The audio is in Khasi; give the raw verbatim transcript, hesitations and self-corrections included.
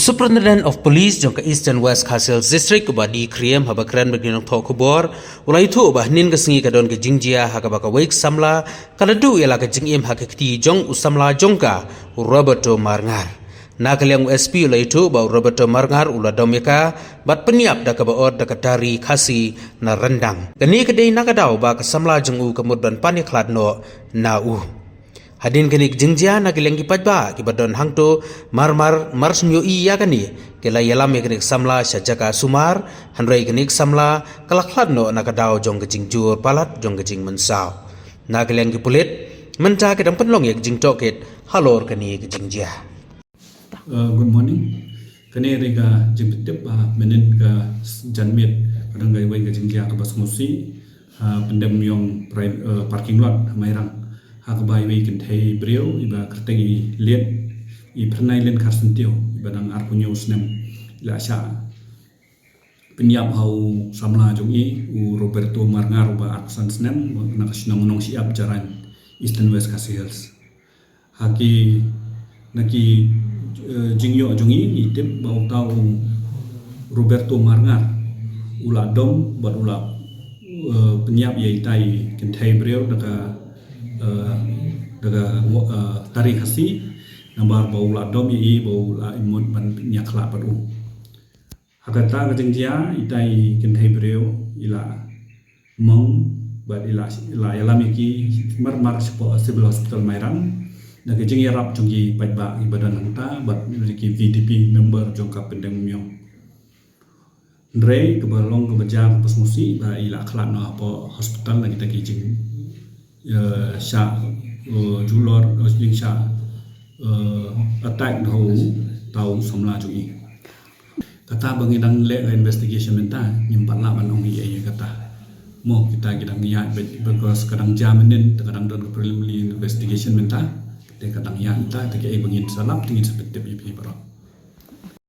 Superintendent of Police jong ka Eastern West Khasi Hills District, u Bah D Khriem, haba kren bad ki nongthoh khubor, u la ïathuh ba hynnin ka sngi ka don ka jingjia ha kaba kawei ka samla ka la duh ïa la ka jingim ha ka kti jong u samla jong ka, u Roberto Marngar. Na ka liang u S P u la ïathuh ba u Roberto Marngar u la dom ïa ka bad pynïap da kaba ot da ka tari Khasi na ryndang. Kane ka dei na ka daw ba ka samla jong u ka mut ban pan ïakhlad noh na u. Hadien kane ka jingjia, na ka liang ki paidbah kiba don hangto mar mar mar shu ïohi ïa kane, ki la ïalam ïa kane ka samla sha jaka sumar, hynrei kane ka samla ka la khlad noh na ka daw jong ka jingjur palat jong ka jingmynsaw. Na ka liang ki pulit, mynta ki dang pynlong ïa ka jingtohkit halor kane ka jingjia. Uh, good morning. Kane re ka jingpyntip ba mynnin ka janmiet ka dang ka iwei ka jingjia kaba sngewsih ha Pyndem Myong pri- uh, parking lot ha Mairang, ha kaba iwei kynthei briew iba kyrteng i Liet i Pyrnai Lin Kharsyntiaw, iba dang arphew hynñiew snem, i la shah pynïap ha u samla jong i, u Roberto Marngar, uba arphew san snem, na ka shnong Nongshyiap Jarain, Eastern West Khasi Hills. Ha ki, na ki, eh, jingïoh jong i, ngi tip ba uta u Roberto Marngar u la dom bad u la, eh, pynïap ïa ita i kynthei briew da ka, eh, da ka, eh, tari Khasi, namar ba u la dom ïa i ba u la imut ban ïakhlad bad u. Ha kata ka jingjia, ita i kynthei briew i la mong bad i la, i la ïalam ïa ki mar mar shapoh Civil Hospital Mairang da ka jingïarap jong ki paidbah kiba don hangta bad ki V D P member jong ka Pyndem Myong. Hynrei kaba long kaba jia kaba sngewsih ba i la khlad noh hapoh hospital na kita ki jing, eh, shah, eh, julor, eh, jingshah, eh, attack da u, da u samla jong i. Kata ba ngi dang leh ka investigation mynta, ngim pat lah ban ong ei ei kata. Mo, kita ki dang ïaid beit, because ka dang jia mynnin, te ka dang don ka preliminary investigation mynta, te ka dang ïaid mynta, te kaei ba ngin sa lap te ngin sa pyntip ïa phi baroh.